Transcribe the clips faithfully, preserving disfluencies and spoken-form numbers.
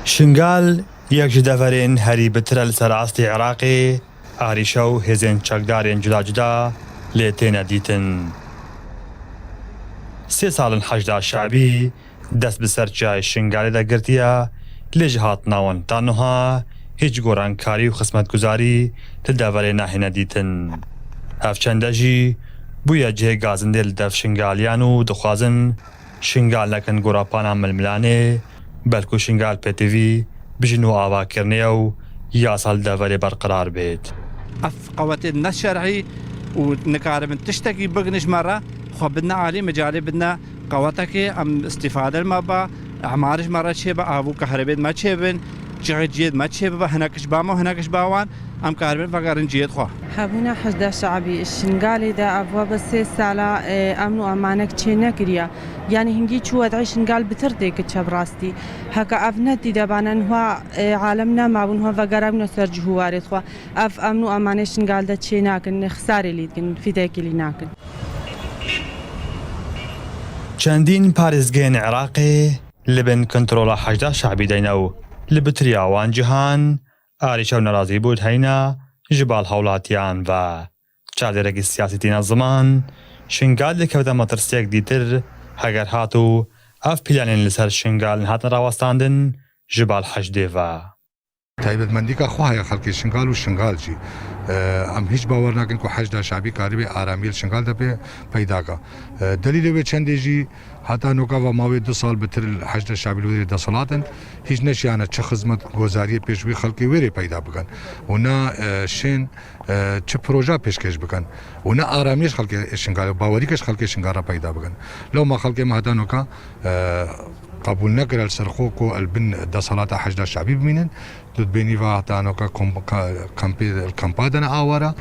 Şingal yek ji deverên herî bitir e li ser astê Iraqê, arîşe û hêzên çekdarên cuda cuda lê têne dîtin. Sê sal in Heşda Şebî dest bi ser çiyayê Şingalê de girtiye, lê ji hatina wan ta niha hîç gorankarî û xizmetguzarî li deverê nehêne dîtin. Ev çende jî bûye cihê gazindê li dev Şingaliyan û dixwazin Şingal nekin gora pana milmilanê, belkû Şingal pêtivî bijî nû avakirinê ye û yasa li deverê berqerar bêt. Ev qewetê ne şer'î û nikaribin tiştekî bigin ji me re, xwe bidine alî, micalê bidine qewetekê, em îstîfade li me be, emar ji me re çêbe, av û kahrebê di me çêbin, cihê cihê di me çêbibe, hinek ji ba me û hinek ji ba wan, em karibin vegerin cihê xwe. Hebûna Heşda Şe'bî Şingalê de ev we bi sê sala, e, emn û emanek çê nekiriye. Yanî hingî çû wed'ê Şingal bitir tê ki çebrastî. Heke ev netî de bane niha, e, alem nemabûn, niha vegerabûne ser cihûwarê xwe. Ev emn û emanê Şingal de çê nakin, xisarê lî dikin, fîdekî lî nakin. Çendîn parêzgehên Iraqê li bin kontrola Heşda Şe'bî deyne û li bitiriya wan cihan arîşe û nerazîbûn heyna ji bal hewlatiyan ve. Çavdêrekî siyasî tîne ziman, Şingal dikevte metirsiyek dîtir, heger hat û ev planên li ser Şingal nehatin rawestandin, ji bal Heşdê ve. Taybetmendîka xwe heye xelkê Şingal û Şingal jî. E, em hîç bawer nakin ku Heşda Şabî karibê aramiyê li Şingal de pê peyda ka. E, delîlê wê çendê jî heta noka ve mawê du sal bitir li Heşda Şabî li wêrê desthilat in. Hîç neşiyane çi xizmet gozariyê pêş wî xelkê wêrê peyda bikin. Û ne, e, şên, e, çi proja pêşkêş bikin. Û ne aramiyê ji xelkê Şingal, bawerîke ji xelkê Şingal re peyda bikin. Lewma xelkê me heta noka, e, qebûl nekire li ser xwe ku el bin desthilata Heşda Şabî bimînin. Tu dibênî va heta noka kom-, ka-, kampê, kampa de ne awara.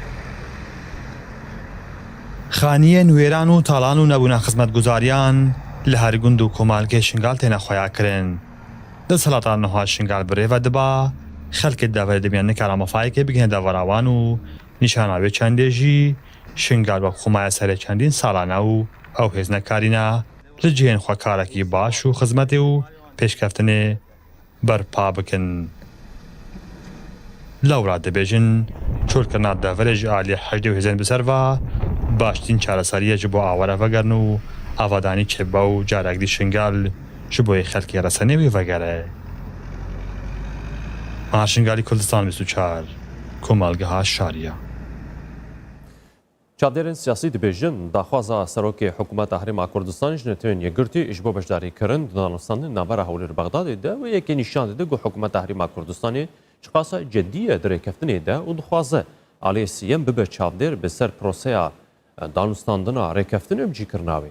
Xaniyên wêran û talan û nebûna xizmetguzariyan li her gund û komalkê Şingal têne xweyakirin. Desthilata niha Şingal bi rê ve diba, xelkê deverê dibîne nikare mafayekê bigihine devera wan û nîşana wê çendê jî Şingal wek xumaye serê çendîn salan e û ew hêz nekarîne li cihên xwe karekî baş û xizmetê û pêşkeftinê berpa bikin. Lewra dibêjin, çûlkirina deverê ji alî Heşdê û hêzên bi ser ve baştirîn çareserî ye ji bo aware vegerin û avadanî çêbibe û carek dî Şingal ji bo yê xelkê resenê wê vegere. Mar Şingalî, Kurdistan bîst û çar, Komelgeha Şariya. Çavdêrên siyasî dibêjin, daxwaza Serokê Hikûmeta Herêma Kurdistan ji Netewên Yekgirtî ji bo beşdarîkirin di danûstandinê navbera Hewlêr û Bexdadê de wê yekê nîşan dide ku Hikûmeta Herêma Kurdistanê çiqas cedî ye di rêkeftinê de û dixwaze aliyê sêyem bibe çavdêr bi ser proseya danûstandina rêkeftinê û bicîkirina wê.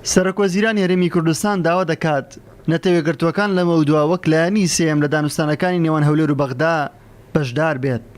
Serokwezîranê Herêmî Kurdistan dawa dekat Netewê Yekgirtûekan li mewdûa wek layanî sêyem li danûstanekaniî nêwan Hewlêr û Bexda beşdar bêt.